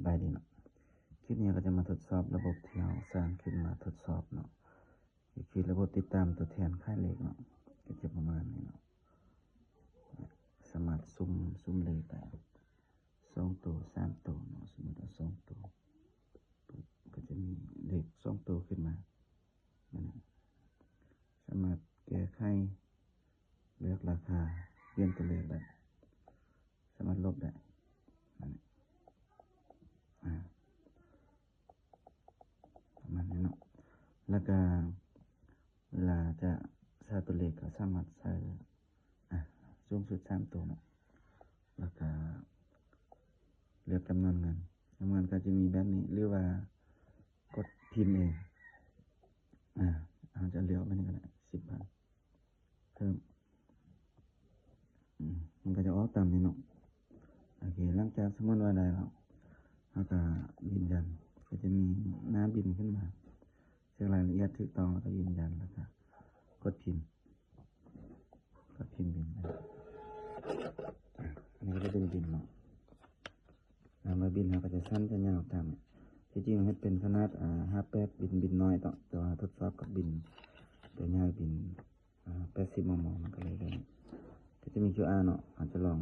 ສະບາຍດີເນາະ ຄລິບນີ້ເຮົາກໍຈະມາທົດສອບລະບົບທີ່ເຮົາສ້າງຂຶ້ນມາທົດສອບເນາະ ກໍຄືລະບົບຕິດຕາມຕົວແທນຂາຍເລກເນາະ ກໍຈະປະມານນີ້ເນາະ ສາມາດສຸ່ມ ສຸ່ມເລກໄດ້ສອງໂຕ ສາມໂຕເນາະ ສົມມຸດວ່າສອງໂຕ ກໍຈະມີເລກສອງໂຕຂຶ້ນມາ ສາມາດແກ້ໄຂ ເລືອກລາຄາ ປ່ຽນຕົວເລກໄດ້ ສາມາດລົບໄດ້ ອາ ປະມານນີ້ເນາະ ແລ້ວກະເວລາຈະໃສ່ຕົວເລກກໍສາມາດໃສ່ ອາ ສູງສຸດສາມໂຕເນາະ ແລ້ວກະເລືອກຈຳນວນເງິນ ຈຳນວນກໍຈະມີແບບນີ້ ຫຼືວ່າກົດພິມເອງ ອາ ເຮົາຈະເລືອກແບບນີ້ກໍໄດ້ ສິບພັນ ເພີ່ມ ອືມ ມັນກໍຈະອອກຕາມນີ້ເນາະ ໂອເຄ ຫຼັງຈາກສົມມຸດວ່າໄດ້ແລ້ວ ເຮົາກໍຢືນຢັນ ກໍຈະມີໜ້າບິນຂຶ້ນມາ ເຊັກລາຍລະອຽດຖືກຕ້ອງ ແລ້ວກໍຢືນຢັນ ແລ້ວກໍກົດພິມ ກໍພິມບິນ ອາ ອັນນີ້ກໍຈະເປັນບິນເນາະ ເວລາມາບິນເຮົາກໍຈະສັ້ນຈະຍາວຕາມ ທີ່ຈິງເຮັດເປັນຂະໜາດ ອາ ຫ້າແປດ ບິນ ບິນນ້ອຍເນາະ ແຕ່ວ່າທົດສອບກັບບິນຕົວໃຫຍ່ ບິນ ອາ ແປດສິບ ມມ ມັນກໍເລີຍໄດ້ ກໍຈະມີຄິວອາເນາະ ເຮົາຈະລອງ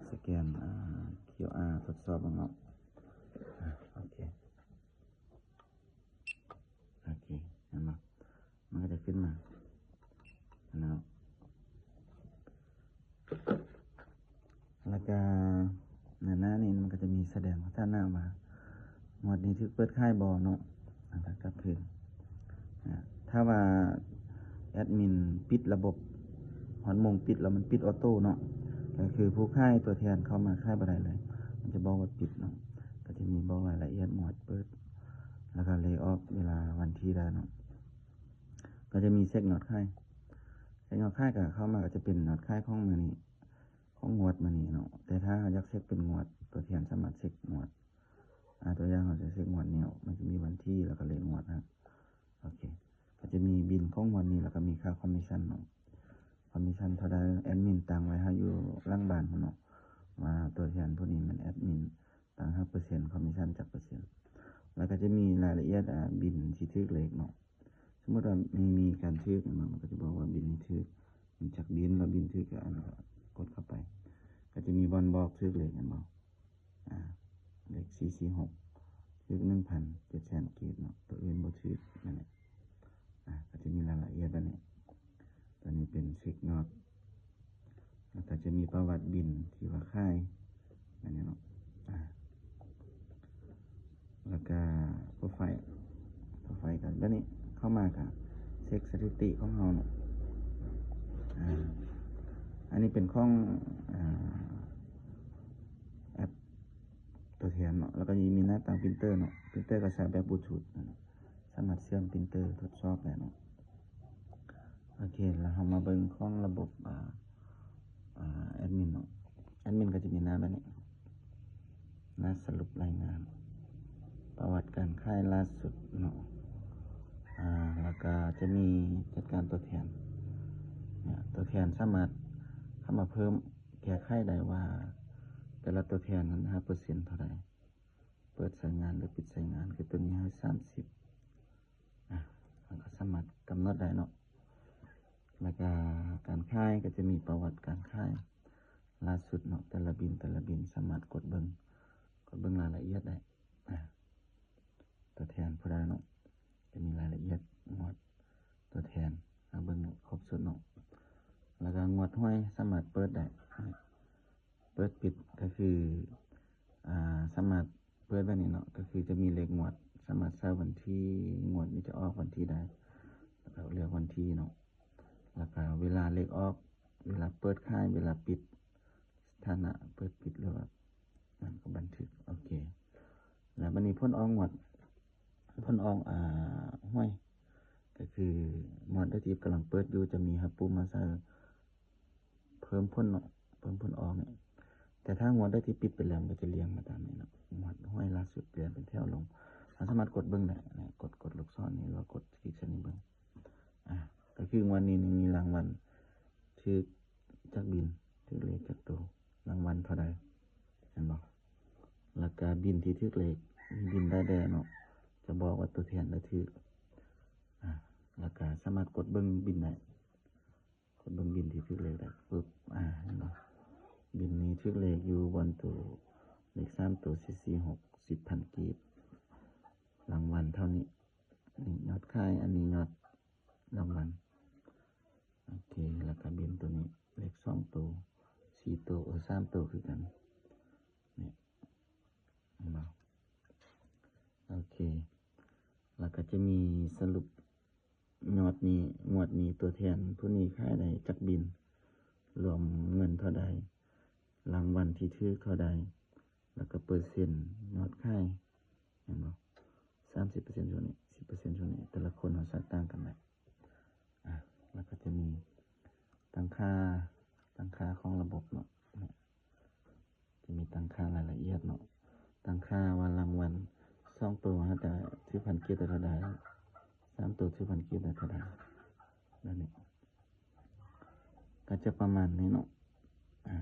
ສະແກນ ອາ ຄິວອາ ທົດສອບເບິ່ງເນາະ ອາ ໂອເຄ ໂອເຄ ເຫັນບໍ່ ມັນກໍຈະຂຶ້ນມາເນາະ ແລ້ວກໍໜ້ານີ້ມັນກໍຈະມີສະແດງສະຖານະວ່າງວດນີ້ຖືກເປີດຂາຍບໍ່ເນາະ ແລ້ວກໍກັບຄືນ ອາ ຖ້າວ່າແອດມິນປິດລະບົບ ຮອດໂມງປິດແລ້ວມັນປິດອອໂຕ້ເນາະ ກໍຄືຜູ້ຂາຍ ຕົວແທນເຂົ້າມາຂາຍບໍ່ໄດ້ເລີຍ ມັນຈະບອກວ່າປິດເນາະ ກໍຈະມີບອກລາຍລະອຽດງວດເປີດ ແລ້ວກໍເລກອອກ ເວລາ ວັນທີໄດ້ເນາະ ກໍຈະມີເຊັກຍອດຂາຍ ເຊັກຍອດຂາຍກໍເຂົ້າມາກໍຈະເປັນຍອດຂາຍຂອງມື້ນີ້ ຂອງງວດມື້ນີ້ເນາະ ແຕ່ຖ້າເຮົາຢາກເຊັກເປັນງວດ ຕົວແທນສາມາດເຊັກງວດ ອາ ຕົວຢ່າງເຮົາຈະເຊັກງວດນີ້ ມັນຈະມີວັນທີ ແລ້ວກໍເລກງວດນະ ໂອເຄ ກໍຈະມີບິນຂອງງວດນີ້ ແລ້ວກໍມີຄ່າຄອມມິຊັນເນາະ ຄອມມິຊັນເທົ່າໃດ ແອດມິນຕັ້ງໄວ້ໃຫ້ຢູ່ຫຼັງບ້ານພຸ້ນເນາະ ວ່າຕົວແທນຜູ້ນີ້ແມ່ນແອດມິນ ຕ່າງຫາກເປີເຊັນ ຄອມມິຊັນຈັກເປີເຊັນ ແລ້ວກໍຈະມີລາຍລະອຽດ ອາ ບິນທີ່ຖືກເລກເນາະ ສົມມຸດວ່າມີ ມີການຖືກເນາະ ມັນກໍຈະບອກວ່າບິນນີ້ຖືກ ມີຈັກບິນ ແລ້ວບິນຖືກກັບອັນ ກໍກົດເຂົ້າໄປ ກໍຈະມີບ່ອນບອກຖືກເລກ ເຫັນບໍ່ ອາ ເລກສີ່ສີ່ຫົກ ຖືກໜຶ່ງພັນເຈັດແສນກີບເນາະ ຕົວອື່ນບໍ່ຖືກ ນັ້ນແຫຼະ ອາ ກໍຈະມີລາຍລະອຽດແບບນີ້ ຕົວນີ້ເປັນເຊັກຍອດ ແລ້ວກໍຈະມີປະຫວັດບິນທີ່ວ່າຂາຍ ອັນນີ້ເນາະ ອາ ແລ້ວກໍໂປຣໄຟລ໌ ໂປຣໄຟລ໌ກໍແບບນີ້ ເຂົ້າມາກໍເຊັກສະຖິຕິຂອງເຮົາເນາະ ອາ ອັນນີ້ເປັນຂອງ ອາ ແອັບຕົວແທນເນາະ ແລ້ວກໍມີໜ້າຕ່າງປຣິນເຕີເນາະ ປຣິນເຕີກໍໃຊ້ແບບບລູທູດ ສາມາດເຊື່ອມປຣິນເຕີທົດສອບໄດ້ເນາະ ໂອເຄ ແລ້ວເຮົາມາເບິ່ງຂອງລະບົບ ອາ ອາ ແອັດມິນເນາະ ແອັດມິນກໍຈະມີໜ້າແບບນີ້ ໜ້າສະຫຼຸບລາຍງານ ປະຫວັດການຂາຍລ່າສຸດເນາະ ອາ ແລ້ວກໍຈະມີຈັດການຕົວແທນ ຕົວແທນສາມາດເຂົ້າມາເພີ່ມ ແກ້ໄຂໄດ້ວ່າແຕ່ລະຕົວແທນນັ້ນໃຫ້ເປີເຊັນເທົ່າໃດ ເປີດໃຊ້ງານ ຫຼື ປິດໃຊ້ງານ ຄືຕົວນີ້ໃຫ້ສາມສິບ ອາ ເຮົາກໍສາມາດກຳນົດໄດ້ເນາະ ແລ້ວກະການຂາຍກໍຈະມີປະຫວັດການຂາຍລ່າສຸດເນາະ ແຕ່ລະບິນ ແຕ່ລະບິນສາມາດກົດເບິ່ງ ກົດເບິ່ງລາຍລະອຽດໄດ້ ອາ ຕົວແທນຜູ້ໃດເນາະ ຈະມີລາຍລະອຽດງວດຕົວແທນ ເຮົາເບິ່ງຄົບຊຸດເນາະ ແລ້ວກະງວດຫວຍສາມາດເປີດໄດ້ ເປີດປິດກໍຄື ອາ ສາມາດເປີດແບບນີ້ເນາະ ກໍຄືຈະມີເລກງວດ ສາມາດໃສ່ວັນທີ ງວດນີ້ຈະອອກວັນທີໃດ ແລ້ວກໍເລືອກວັນທີເນາະ ແລ້ວກໍເວລາເລກອອກ ເວລາເປີດຂາຍ ເວລາປິດ ສະຖານະເປີດປິດ ຫຼືວ່ານັ້ນກໍບັນທຶກ ໂອເຄ ແລ້ວບັດນີ້ຜົນອອກງວດ ຜົນອອກ ອາ ຫວຍ ກໍຄືງວດໃດທີ່ກຳລັງເປີດຢູ່ ຈະມີໃຫ້ປຸ່ມມາໃສ່ ເພີ່ມຜົນເນາະ ເພີ່ມຜົນອອກນີ້ ແຕ່ຖ້າງວດໃດທີ່ປິດໄປແລ້ວ ມັນກໍຈະລຽງມາຕາມນີ້ເນາະ ງວດຫວຍລ່າສຸດລຽງເປັນແຖວລົງ ເຮົາສາມາດກົດເບິ່ງໄດ້ນະ ກົດ ກົດລູກສອນນີ້ ຫຼືວ່າກົດຄລິກໃສ່ນີ້ເບິ່ງ ອາ ກໍຄືງວດນີ້ນີ້ມີລາງວັນຖືກຈັກບິນ ຖືກເລກຈັກໂຕ ລາງວັນເທົ່າໃດ ເຫັນບໍ່? ແລ້ວກະບິນທີ່ຖືກເລກ ມີບິນໄດ້ແດ່ເນາະ ຈະບອກວ່າຕົວແທນໄດ້ຖືກ ອາ ແລ້ວກະສາມາດກົດເບິ່ງບິນໄດ້ ກົດເບິ່ງບິນທີ່ຖືກເລກໄດ້ປຶບ ອາ ເຫັນບໍ່ ບິນນີ້ຖືກເລກຢູ່ບ່ອນໂຕ ເລກສາມໂຕ ສີ່ສີ່ຫົກ ສິບພັນກີບ ລາງວັນເທົ່ານີ້ ນີ້ຍອດຂາຍ ອັນນີ້ຍອດລາງວັນ ໂອເຄ ແລ້ວກະບິນໂຕນີ້ ເລກສອງໂຕ ສີ່ໂຕ ເອີ ສາມໂຕຄືກັນ ນີ້ ເຫັນບໍ່ ໂອເຄ ແລ້ວກະຈະມີສະຫຼຸບຍອດນີ້ ງວດນີ້ຕົວແທນຜູ້ນີ້ຂາຍໄດ້ຈັກບິນ ລວມເງິນເທົ່າໃດ ລາງວັນທີ່ຖືກເທົ່າໃດ ແລ້ວກະເປີເຊັນຍອດຂາຍ ເຫັນບໍ່ ສາມສິບເປີເຊັນຊ່ວງນີ້ ສິບເປີເຊັນຊ່ວງນີ້ ແຕ່ລະຄົນເຮົາໃຊ້ຕ່າງກັນໄດ້ ອາ ແລ້ວກະຈະມີຕັ້ງຄ່າ ຕັ້ງຄ່າຂອງລະບົບເນາະ ຈະມີຕັ້ງຄ່າລາຍລະອຽດເນາະ ຕັ້ງຄ່າວ່າລາງວັນສອງໂຕເຮົາຈະຖືກພັນກີບໄດ້ເທົ່າໃດ ສາມໂຕຖືກພັນກີບໄດ້ເທົ່າໃດ ແບບນີ້ ກະຈະປະມານນີ້ເນາະ ອາ.